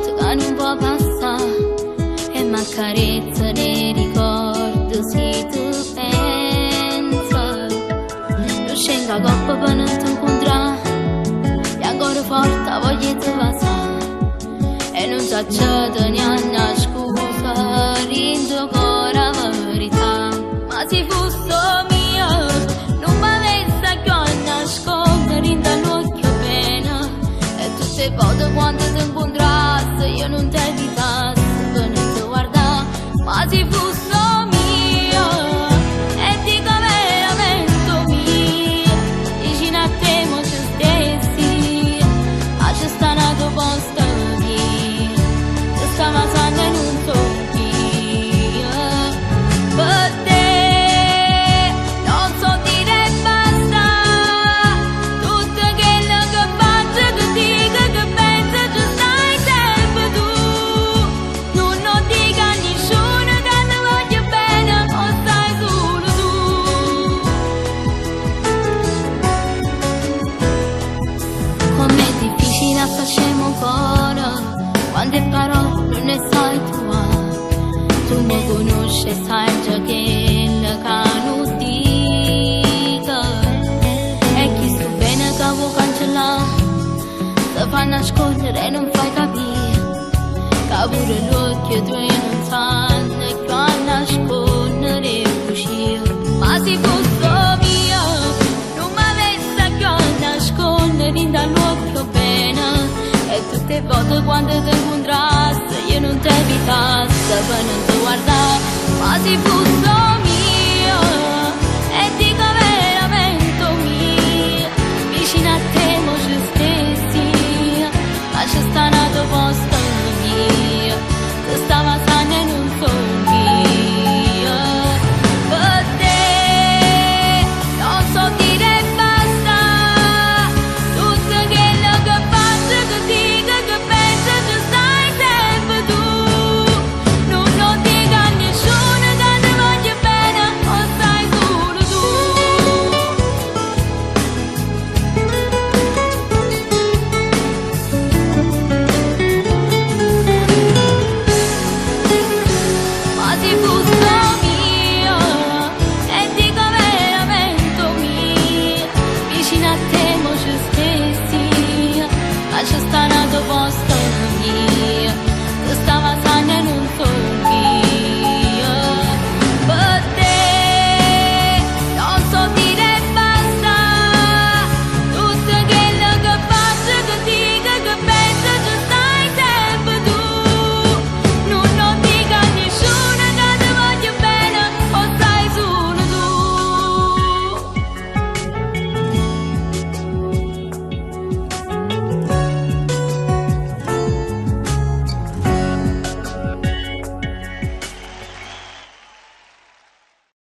Notte che non può passare e m'accarezza nei ricordi se tu pensa. Non scendo a coppa per non ti incontrare e ancora forte voglio ti passare e non c'è neanche una scusa rindo cuore la verità. Ma se fosse mia non mi avesse più a nascondere in dall'occhio pena e tutte le volte quando ti incontrassi io non ti evitassi per non ti guardare. Ma se fosse mia e dico veramente mia, vicino a te mo ci stessi, ma ci sta nato posto mio, ti stava sana e non so chi. Per te non so dire basta, tutto quello che faccio, che dico, che penso, ci stai sempre tu. Non lo dica a nessuno che ti voglio bene, o sai solo tu. Com'è difficile facciamo ancora, quante parole non ne sai trovare. Tu mi conosci e sai già che la non dica. E chi sto bene che vuoi cancellare, ti fa nascondere e non fai capire. Che pure l'occhio tuo non sanno più a nascondere bugie. Ma se fosse mia, non mi avesse più a nascondere in dall'occhio bene. E tutte le volte quando ti incontrassi io non ti evitassi per non ti guardare. Ma se fosse mia, e dico veramente mia, vicino a te mo ci stessi, ma ci sta nato posto.